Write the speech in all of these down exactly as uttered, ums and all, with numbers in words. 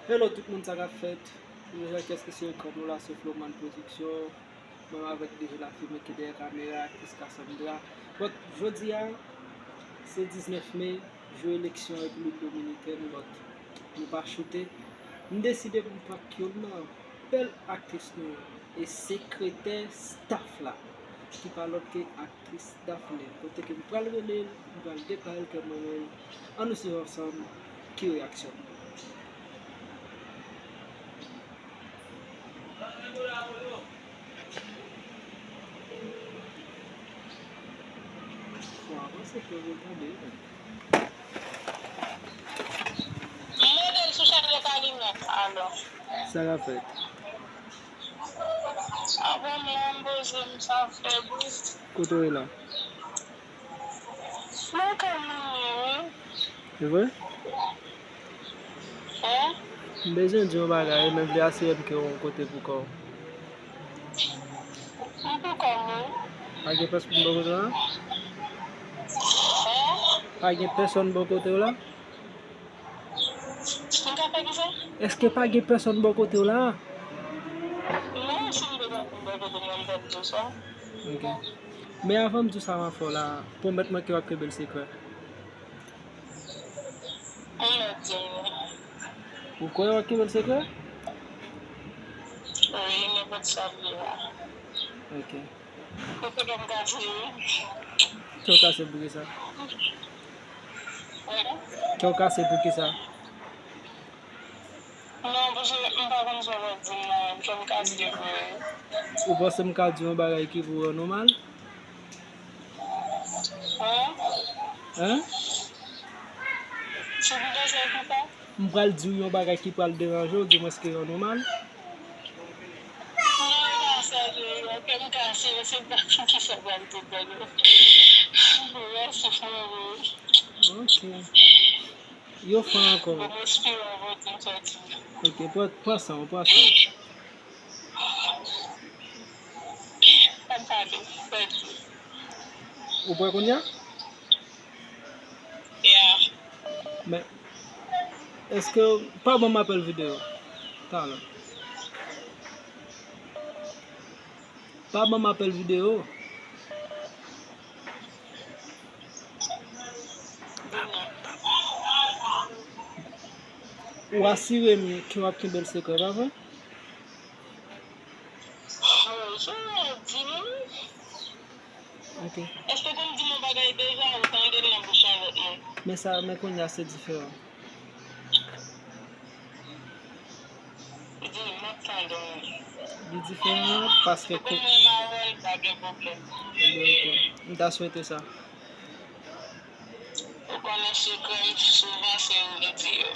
Hello tout moun, sa k ap fèt? Nou jwenn kèske se ekran nou la, se Flowman Production. Mwen avèk D J Lafime ki dèyè kamera, aktris Cassandra. Bon, jodi a, se diznèf me, jou eleksyon Repiblik Dominikèn, but nou pa choute. M deside pou m prank youn nan bèl aktris nou yo e sekretè staff la, ki pa lòt ke aktris Daphné, kote ke m pral rele l, m pral deklare l ke m renmen l. Ann nou swiv ansanm ki reyaksyon l. Fò avanse pou yo tande, men. Modèl sou chak lè ka limyè. Alo. Sa k ap fèt? Avan mwen poze m sa fè bri. Kote w ye la? Mwen ka mwen ye, wi. Se vre? Hein? M bezwen di yon bagay, men m vle asire m ke w yon kote pou kò w. M pou kò m, wi. Pa gen pèsonn bò kote w la? Hein? Pa gen pèsonn bò kote w la? M ka fè kisa? Èske pa gen pèsonn bò kote w la? Non, si m te gen moun bò kote mwen, m t ap di w sa. Ok. Men avan m di w sa m ap fè w la, pwomèt mwen ke w ap kenbe l sekrè. Ou mèt di m wi. Ou kwè w ap kenbe l sekrè? Wi, nenpòt sa vle a. Ok. Ou kwè m kase wi. Kè w kase pou kisa? Wi. Kè w kase pou kisa? Non, paske m pa konn sa w ap di m la, menm kè m kase vre. Ou panse m ka di yon bagay ki pou rann ou mal? Hein? Hein? Si m panse konsa? M pral di w yon bagay ki pral deranje w, dimwens ki rann ou mal. Non, e pa sa, Junior, kè m kase, se pa pou kisa w pral di bagay. Mèsi, frero. Ok. Yo fè ankò. Bon, m espere w ap di m sa w di. Ok, pran, pran san w, pran san w. Pa m pale, pèdi. Ou prè kounye a? Yeah. Men, èske, pa ban m apèl videyo. Talè. Pa ban m apèl videyo. Ou asire m ke w ap kenbe l sekrè, pa vre? Oh, Junior, di m. Ok. Èske w konn di m yon bagay deja, ou tande l nan bouch yon lòt moun? Men sa, men kounye a se diferan. Di m, m ap tande w. Li diferan paske... Ou konn mwen m avè l, pa gen pwoblèm. Ebyen, ok. M ta swete sa. Ou konnen sekrè m, souvan se ou m di yo.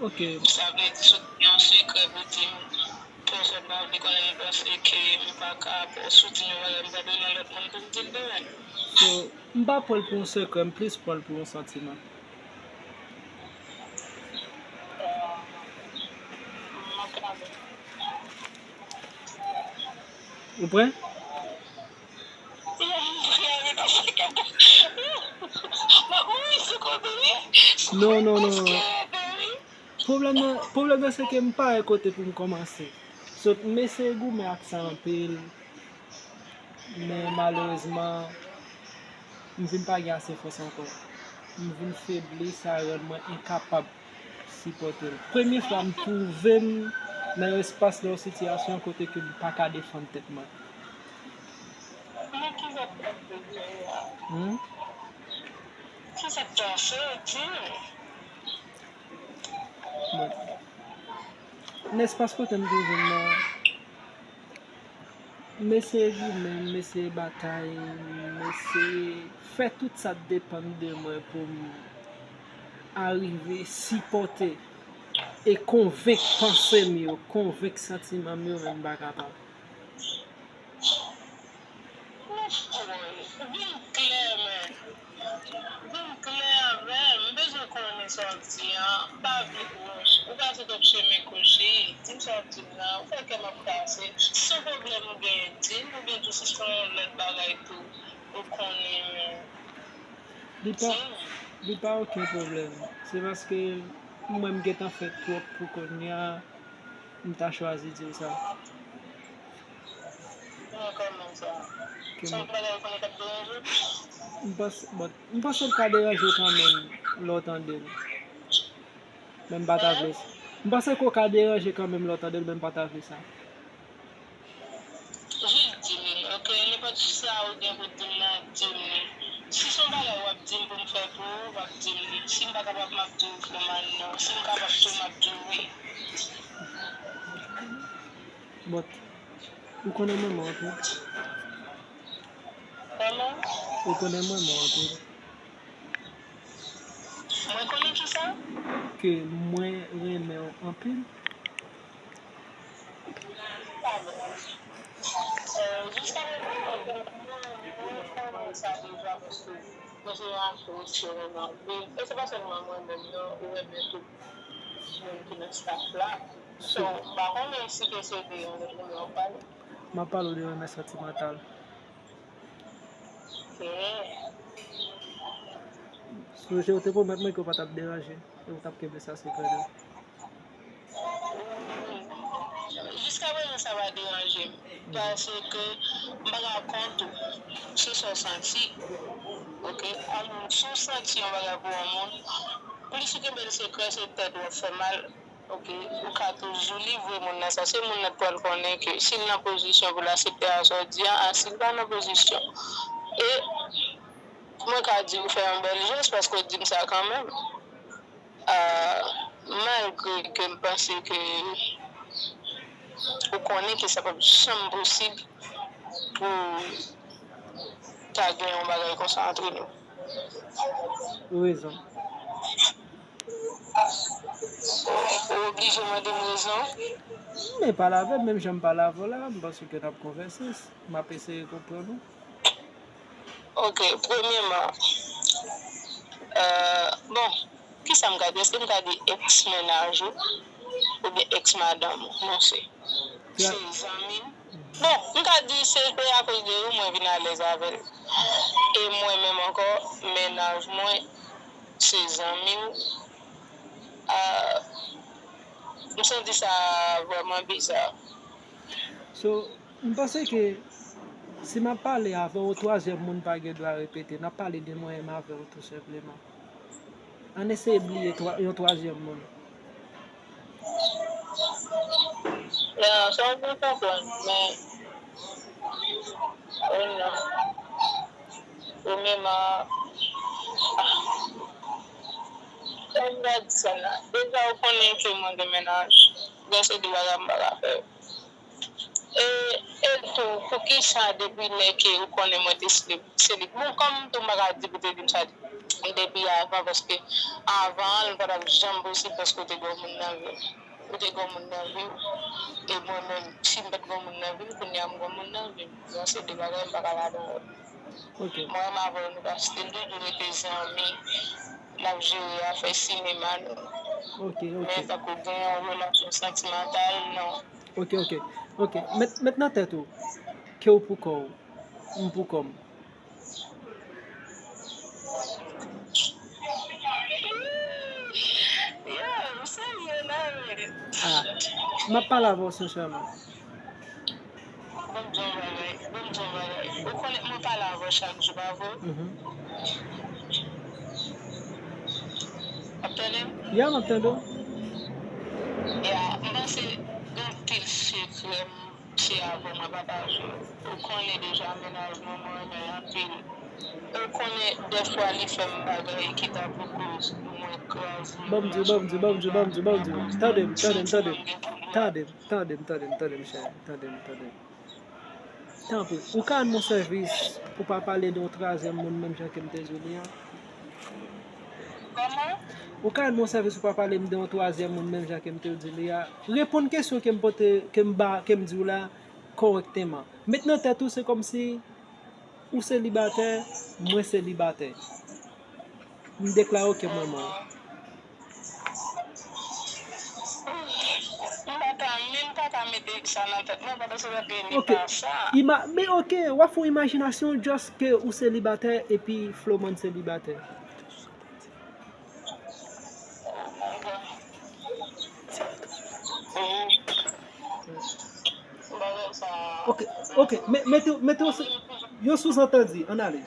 Ok. Sa vle di, si w gen yon sekrè pou di m, pèsòn pa vle konnen, m panse ke m pa ka, si w di m yon bagay, m pa bezwen lòt moun pou m di l de menm. So, m pa pran l pou yon sekrè, m plis pran l pou yon santiman. M ap gade. Ou prè? Non, non, non, non. Pwoblèm nan, pwoblèm nan se ke m pa wè kote pou m kòmanse. So, m eseye goumen ak sa anpil, men malerezman, m vin pa gen ase fòs ankò. M vin febli, sa rann mwen enkapab sipòte l. Premye fwa m twouve m nan yon espas, nan yon sitiyasyon kote ke m pa ka defann tèt mwen. Men kisa k ap rive a? Hmm? Kisa k pase, di m? Bon. Nan espas kote m twouve m nan, m eseye goumen, m eseye batay, m eseye fè tout sa k depann de mwen pou m arive sipòte e konvenk panse m yo, konvenk santiman m yo, men m pa kapab. Vin klè, men. Vin klè avè m. M bezwen konnen sa w ap di a. M pa vle ou, ou pase twòp chemen kwochi. Di m sa w ap di m nan. Ou fè kè m ap kase. Si se yon pwoblèm ou genyen, di m. Oubyen tou, si se yon lòt bagay tou, ou konnen, men. Li pa, di m. Li pa okenn pwoblèm. Se paske Mwen, m gentan fè twòp pou kounye a, m ta chwazi di w sa. Mwen, kòman sa? Ke se yon bagay ou konnen k ap deranje? M panse, bon, m panse l ka deranje w kanmenm lè w tande l. Men m pa ta vle. M panse ke w ka deranje kanmenm lè w tande l, men m pa ta vle sa. Jis di m li, oke? Nenpòt sa ou gen pou di m nan, di m li. Si se yon bagay w ap di m pou m fè pou ou, w ap di m li. Si m pa kapab, m ap di w Flomane non. Si m kapab tou, m ap di w wi. But, ou konnen mwen mwen anpil. Kòman? Ou konnen mwen mwen anpil. Mwen konnen kisa? Ke mwen renmen w anpil. Jiska prezan, mwen konnen sa deja paske mwen se yon aktris ke renmen anpil. E se pa sèlman mwen menm non, ou renmen tout moun ki nan staff la. So, m pa konnen si ke se de yon lòt moun w ap pale. M ap pale w de renmen santimantal. Sonje, ou te pwomèt mwen ke w pa t ap deranje e w t ap kenbe sa sekrè nou. Jiska prezan, sa pa deranje m. Paske m pa ka kont ou. Se sa w santi. Oke? Alò, si w santi yon bagay pou yon moun, plis ou kenbe l sekrè, se tèt ou ap fè mal. Oke, ou ka toujou livre moun nan sa. Se moun nan k pral konnen ke si l nan pozisyon pou l aksepte a sa w di a, a si l pa nan pozisyon. E mwen ka di ou fè yon bèl jès paske w di m sa kanmenm. Ah, malgre ke m panse ke ou konnen ke sa p ap janm posib pou ta gen yon bagay konsa antre nou. Ou rezon. Ou oblije mande m rezon? Men pale avè m, menm jan m pale avè w la, m panse ke n ap konvèse, m ap eseye konprann ou. Oke, premyèman, euh, bon, kisa m ka di? Èske m ka di èks mennaj ou oubyen èks madanm ou? Non, se, se zanmi m. Bon, m ka di se, se akoz de ou mwen vin alèz avè l. E mwen menm ankò, mennaj mwen, se zanmi w. Ah, m santi sa vrèman biza. So, m panse ke si m ap pale avè w, twazyèm moun pa gen dwa repete. N ap pale de mwen menm avè w, tou senpleman. Ann eseye bliye twa-, yon twazyèm moun. Ya, sa w byen konprann, men, oh non. Premyèman, ah, kòman m ta di sa la? Deja, ou konnen ke mwen gen mennaj. Gen se de bagay m pa ka fè. E, e tou, poukisa depi lè ke ou konnen mwen te seli-, seli-, bon, kòm tou m pa ka di pou te di m sa depi avan, paske avan an, li pa t ap janm posib paske ou te gen yon moun nan vi w. Ou te gen yon moun nan vi w. E mwen menm, si m pa t gen yon moun nan vi m, kounye a m gen yon moun nan vi m. Yon seri de bagay m pa ka ladan l. Ok. Mwen menm avè w, nou pa stil, nou toujou rete zanmi. N ap jere afè sinema nou. Ok, ok. Men tankou gen yon relasyon santimantal, non. Ok, ok. Ok. Met, met nan tèt ou ke w pou kò w, m pou kò m. Yo, m serye la, men. Ah, m ap pale avè w sensèman. Ban m di w yon bagay, ban m di w yon bagay. Ou konnen mwen pale avè w chak jou, pa vre? Mhm. W ap tande m? Ya, m ap tande w. Ya, m panse gen anpil sekrè m se avè w mwen pataje. Ou konnen deja mennaj mwen, mwen renmen l anpil. Ou konnen dèfwa li fè m bagay ki ta pou koz mwen kraze. Ban m di w, ban m di w, ban m di w, ban m di w, ban m di w. Tande m, tande m, tande m. Tande m, tande m, tande m, tande m, chè. Tande m, tande m. Tanpri, ou ka rann mwen sèvis pou pa pale de yon twazyèm moun menm jan ke m te di w li a? Kòman? Ou ka rann mwen sèvis pou pa pale m de yon twazyèm moun menm jan ke m te di w li a? Reponn kesyon ke m pote, ke m ba, ke m di w la kòrèkteman. Met nan tèt ou, se kòmsi ou selibatè, mwen selibatè. M deklare ke mwen mò. M pa ka, men m pa ka mete sa nan tèt mwen, paske sa te li Ok. pa sa. Ima-, men ok, w ap fè yon imajinasyon just ke ou selibatè epi Flomane selibatè. Oh my God. Ok, ok, mete, mete yon souzantandi, ann ale.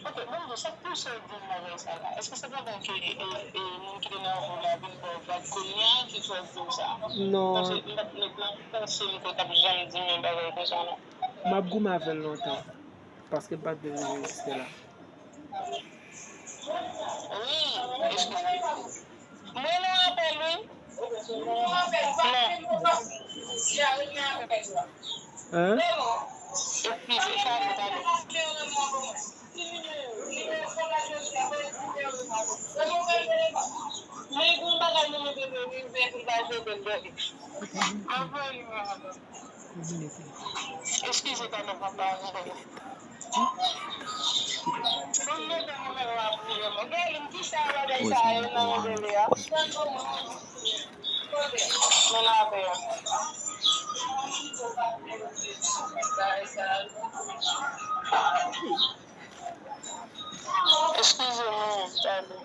Ok, bon, sa k pouse w di m bagay sa la? Èske se pandan ke e, e, moun ki te nan vi w la vin ba w vag kounye a ki fè w di m sa? Non. Paske m pa t nèk la panse m ke w t ap janm di m yon bagay konsa non. M ap goumen avè l lontan. Paske m pa t vle rive jiske la. Wi, eskize. Mwen nan apèl wi. Non. Hein? Eskize, pale, pale. Men gon bagay nou mete de rive pou l pa jwe bèl dèyè. Anvoye nimewo a ban m. Eskize, papa, papa. Ban m mete nimewo a pou ou, mwen. Galine, kisa bagay sa yo nan rele a? Men nan apèl. Eskize mwen, tande.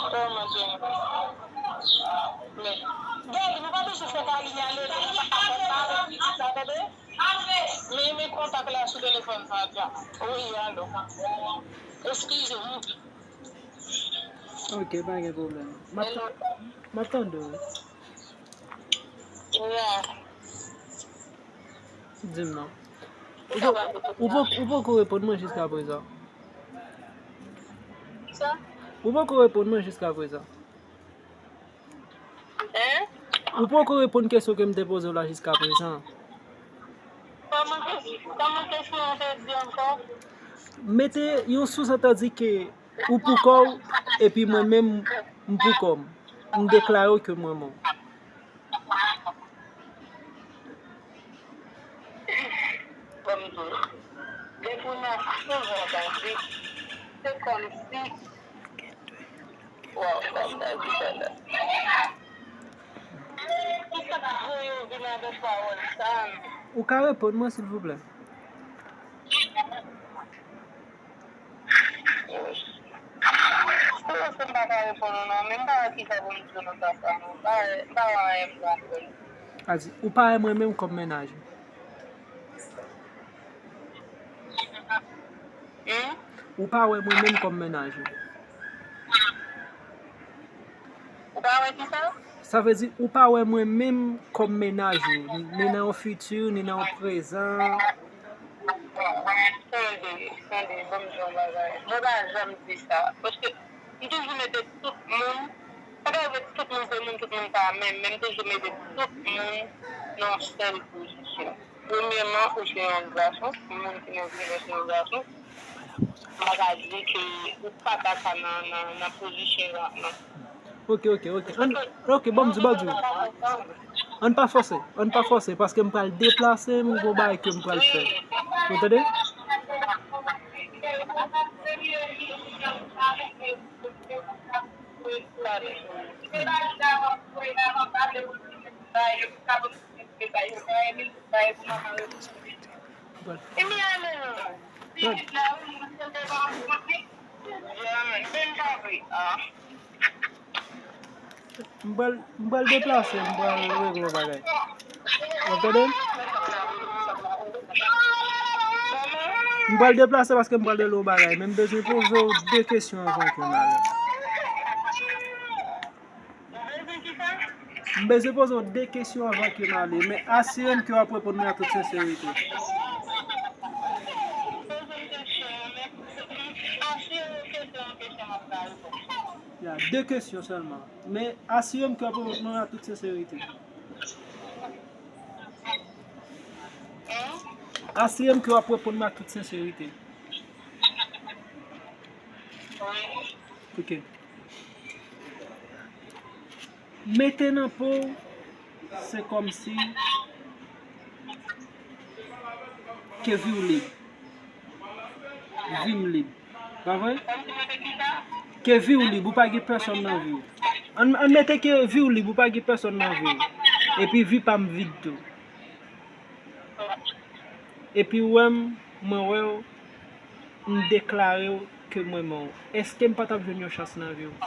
Kòman Jennifer? Men, Galine, ou pa bezwen fè Galine ale, li pa konn pale, li pa tande. Men, men kontak la sou telefòn sa, Dja. Wi, alo. Eskize, m. Ok, pa gen pwoblèm. M ap, m ap tande w. Wi. Di m non. Ou po-, ou po-, ou poko reponn mwen jiska prezan. Sa? Ou poko reponn mwen jiska prezan. Hein? Ou poko reponn kesyon ke m te poze w la jiska prezan. Kòman ke-, kòman kesyon an te di ankò? Mete yon souzantandi ke ou pou kò w, epi mwen menm, m pou kò m. M deklare w ke m renmen w. Ban m di w, depi w nan souzantandi, se kòmsi, waw, sa m ta di sa la. Ki sa k voye w vin avèk pawòl sa a? Ou ka reponn mwen, silvouplè? Ou wè si m pa ka reponn ou non, men m pa wè kisa pou m di w nan sa sa non. M pa wè, m pa wè anyen m ka fè. A di, ou pa wè mwen menm kòm mennaj ou? Hmm? Ou pa wè mwen menm kòm mennaj ou? Ou pa wè kisa? Sa vle di, ou pa wè mwen menm kòm mennaj ou, ni nan yon fiti, ni nan yon prezan. Tande, tande, ban m di yon bagay. Mwen pa janm di sa. Paske m toujou mete tout moun, sa pa vle di tout moun se moun, tout moun pa menm, men m toujou mete tout moun nan yon sèl pozisyon. Premyèman, ou se yon gason, moun ki nan vilaj se yon gason. M pa ka di ke ou pa ta ka nan, nan, nan pozisyon sa, non. Ok, ok, ok. An, ok, ban m di, ban m di. Ann pa fòse, ann pa fòse, paske m pral deplase, m gon bagay ke m pral fè. Ou tande? M pral, m pral deplase, m pral regle yon bagay. W ap tande m? M pral deplase paske m pral regle yon bagay, men m bezwen poze w de kesyon anvan ke m ale. Bezwen poze w de kesyon anvan ke m ale, men asire m ke w ap reponn mwen ak tout senserite. Ya, de kesyon sèlman. Men asire m ke w ap reponn mwen ak tout senserite. Asire m ke w ap reponn mwen ak tout senserite. Ok. Mete nan po w, se kòmsi ke vi w lib. Vi m lib. Pa vre? Ke vi w lib, ou pa gen pèsòn nan vi w. Ann, ann mete ke vi w lib, ou pa gen pèsòn nan vi w. Epi vi pa m vid tou. Epi w wè m, mwen wè w, m deklare w ke m renmen w. Èske m pa t ap jwenn yon chans nan vi w?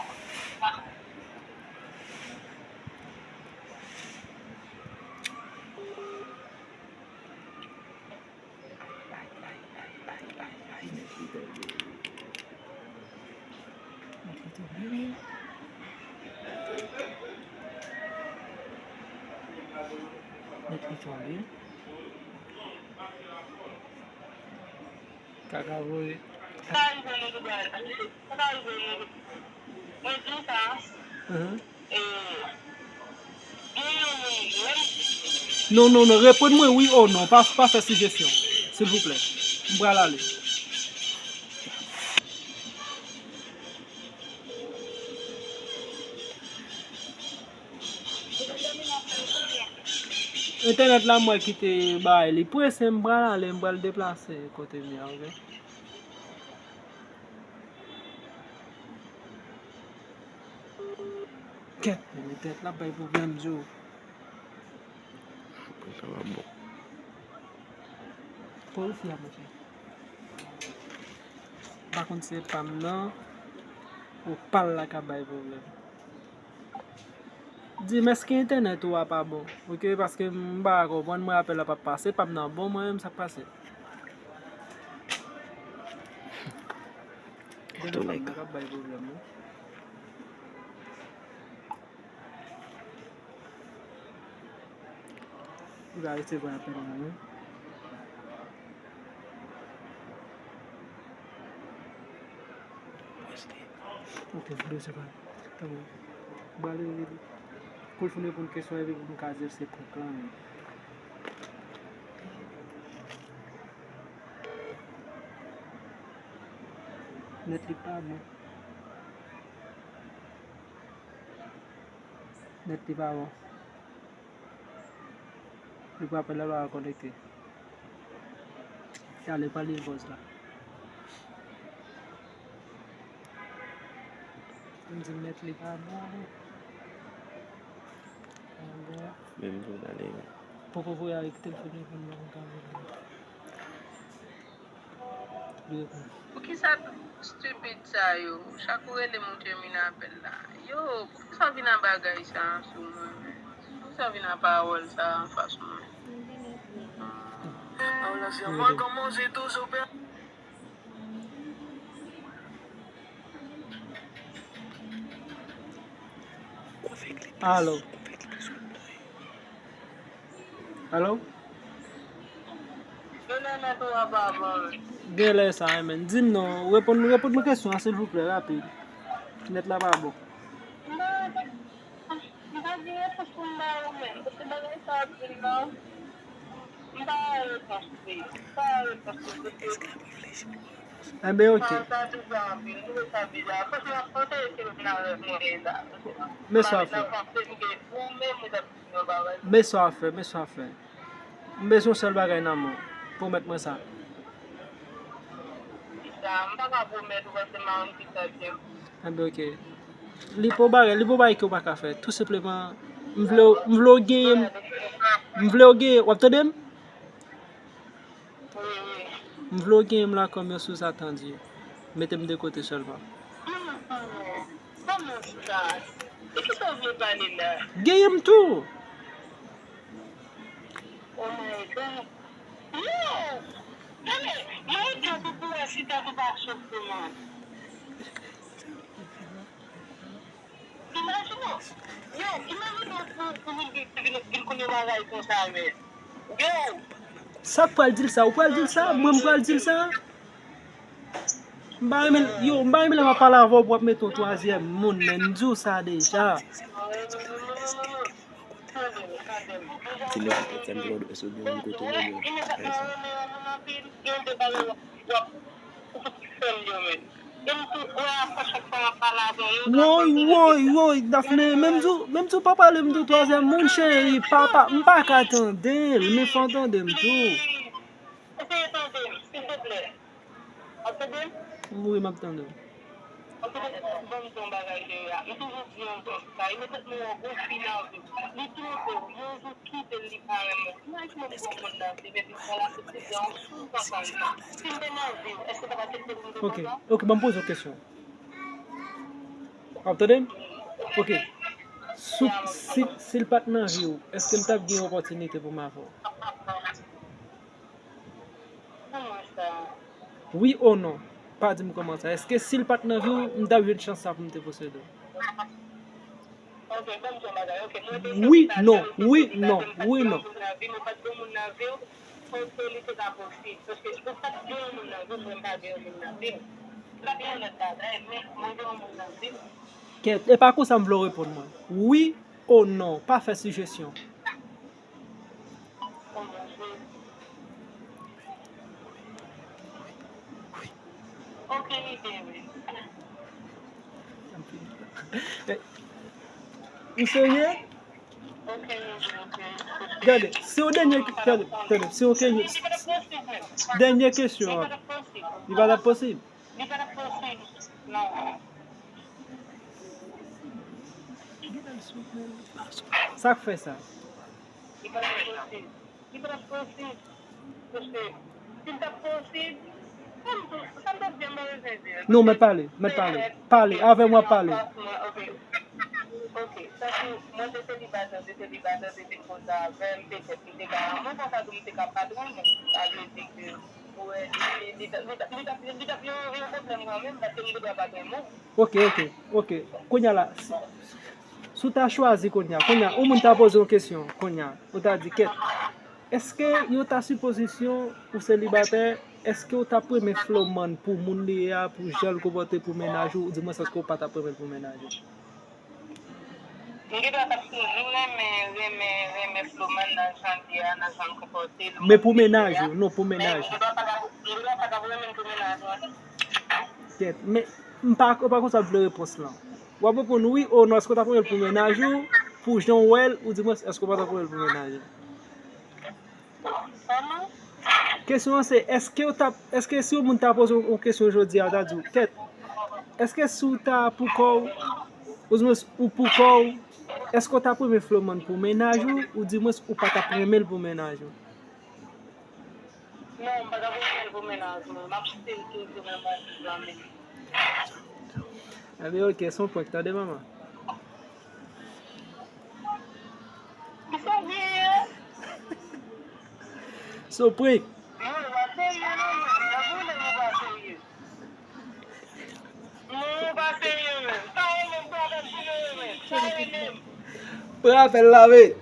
Nèt li tonbe. Kaka voye. Sa ka rive nou tout bagay. Sa ka rive nou tout. Mwen di w sa. Mhm. E, gen yon moun, lè m Non, non, non, reponn mwen wi ou non. Pa, pa fè sijesyon. Silvouplè. M pral ale. Entènèt la, mwen kite bay li prese, m pral ale, m pral deplase kote m ye, ok? Kèt, men entènèt la bay pwoblèm, Djo. Sa va bon. Pòl fi a, monchè. M pa konn si se pa m nan, ou pa l la k ap bay pwoblèm. Di m, èske entènèt ou a pa bon? Ok, paske m pa konprann, mwen apèl la p ap pase, pa m nan bon, mwen menm sa k pase. Kote w nèg? Entènèt pa m nan k ap bay pwoblèm, wi. Li pa resevwa apèl mwen, non. Ok, li resevwa. Tanpri. Ba li, li, li. Kou l fin reponn kesyon, epi pou m ka di l se prank lan, men. Nèt li pa bon. Nèt li pa bon. Li pa apèl la, pa konekte. Talè pale vòz la. M di nèt li pa bon. Pa bon. Menm tou talè. Poko voye avèk telefòn li pou m ka voye. Poukisa tout stupid sa yo? Chak ou rele m ou termine apèl la. Yo, poukisa w vin a bagay sa sou mwen menm? Poukisa w vin a pawòl sa anfas mwen? Mwen kòmanse toujou pè. Alo. Alo? Genlè sa, men di m non, reponn, reponn mwen kesyon an, silvouplè, rapid. Nèt la pa bon. M pa gen repons pou m ba ou menm, paske bagay sa ap vin nan. M pa wè repons li. M pa wè repons li, paske Enben, ok. Sa, sa bizarre anpil. M twouve sa bizarre. Franchman, m panse ke m nan rèv mwen ye la. Men sa w ap fè. M panse m gen ou menm ou t ap di yon bagay. Men sa w ap fè, men sa w ap fè. M bezwen yon sèl bagay nan men w. Pwomèt mwen sa. Kisa? M pa ka pwomèt ou paske m pa konn kisa l ye. Enben, ok. Li pa yon bagay, li pa yon bagay ke w pa ka fè. Tou senpleman, m vle w, m vle w genyen m. M vle w genyen, w ap tande m? M vle w genyen m la kòm yon sous-entendu. Mete m de kote sèlman. Kòman sa? De kisa w vle pale la? Genyen m tou! Oh my God! Non! Tande, mwen te pou pou wè si tèt ou pa souf pou mwen. Imajine w. Yo, imajine w pou, pou vin, vin, vin, vin konn yon bagay konsa, men. Yo! Sa k pral di l sa? Ou pral di l sa? Mwen, m pral di l sa? M pa renmen, yo, m pa renmen lè m ap pale avè w pou w ap mete yon twazyèm moun, men m di w sa deja. Di nou ki te m blòd, èske w gen yon kote w menm? Woy, woy, woy, Dafne, menm di w, menm di w pa pale m de twazyèm moun, cheri, papa, m pa ka tande l, men fò w tande m tou. Eseye tande m, silvouplè. W ap tande m? Wi, m ap tande w. Ok, ban m di yon bagay, cheri a. M toujou di yon bagay. Li mete m yon gwo fi nan vi. Li twonpe w. Yon jou kite l, li pa renmen w. Imajine m gwo moun nan vi, epi sa l aksepte di yon sou konsa. Si m te nan vi w, èske w t ap aksepte pou m te konsa? Ok, ok, ban m poze w kesyon. W ap tande m? Ok. Si, si, si l pa t nan vi w, èske m t ap gen opòtinite pou m avè w? Kòman sa? Wi o non? Pa di m kòman sa. Èske si l pa t nan vi w, m t ap jwenn chans sa pou m te posede w? Ok, ban m di yon bagay. Ok, mwen te... Wi, non, wi, non, wi, non. Mwen pa t gen moun nan vi w, paske li te ka posib. Paske ou pa t gen yon moun nan vi w, mwen pa gen yon moun nan vi m. M pa gen yon lòt bagay, men mwen gen yon moun nan vi m. Kèt, e pa konsa m vle w reponn mwen. Wi o non, pa fè sijesyon. Ou serye? Gade, se yon dènye, gade, tande, se yon ke-, dènye kesyon an. Li pa t ap posib. Li pa t ap posib. Non. Sa k fè sa? Li pa t ap posib. Li pa t ap posib. Paske si l t ap posib, sa m tou, sa m t ap di a, m pa bezwen di l. Non, mèt pale, mèt pale. Pale, avè m w ap pale. Ok. Ok, tankou mwen te selibatè, te selibatè, te vin konsa avè m, petèt li te ka, mwen konsa tou m te ka patwon, men sa vle di ke, ou wè, li, li, li t ap, li t ap, li t ap yon, yon pwoblèm kanmenm, paske m te dwa patwon mwen. Ok, ok, ok. Kounye a la, si, si w ta chwazi kounye a, kounye a, yon moun ta poze w kesyon, kounye a, ou ta di, kèt, èske yo ta sipozisyon ou selibatè, èske w t ap renmen Floman pou moun li ye a, pou jan l konpòte pou mennaj ou, oudimwens èske w pa t ap renmen l pou mennaj ou? M gen dwa t ap toujou renmen, renmen, renmen Floman nan jan l ye a, nan jan l konpòte l. Men pou mennaj ou, non, pou mennaj ou. M gen dwa pa t ap, m gen dwa pa t ap renmen l pou mennaj mwen. Kèt, men m pa, ou pa konn sa m vle repons lan. W ap reponn wi o non, èske w t ap renmen l pou mennaj ou, pou jan w wè l, oudimwens èske w pa t ap renmen l pou mennaj ou? Kòman? Kesyon an se, èske w t ap, èske si yon moun ta poze w yon kesyon jodi a, w ta di w, kèt, èske si w ta pou kò w, oudimwens ou pou kò w, èske w t ap renmen Floman pou mennaj ou, oudimwens ou pa t ap renmen l pou mennaj ou? Non, m pa t ap renmen l pou mennaj mwen. M ap still toujou renmen l pou zanmi m. Ebyen, ok, se yon prank, tande, manman. Kisa w genyen? Se yon prank. Non, ou pa serye, non, men. Nan goumen, ou pa serye. Non, ou pa serye, men. Sa renmen m, sa renmen m, sa renmen m. Pran apèl la, men.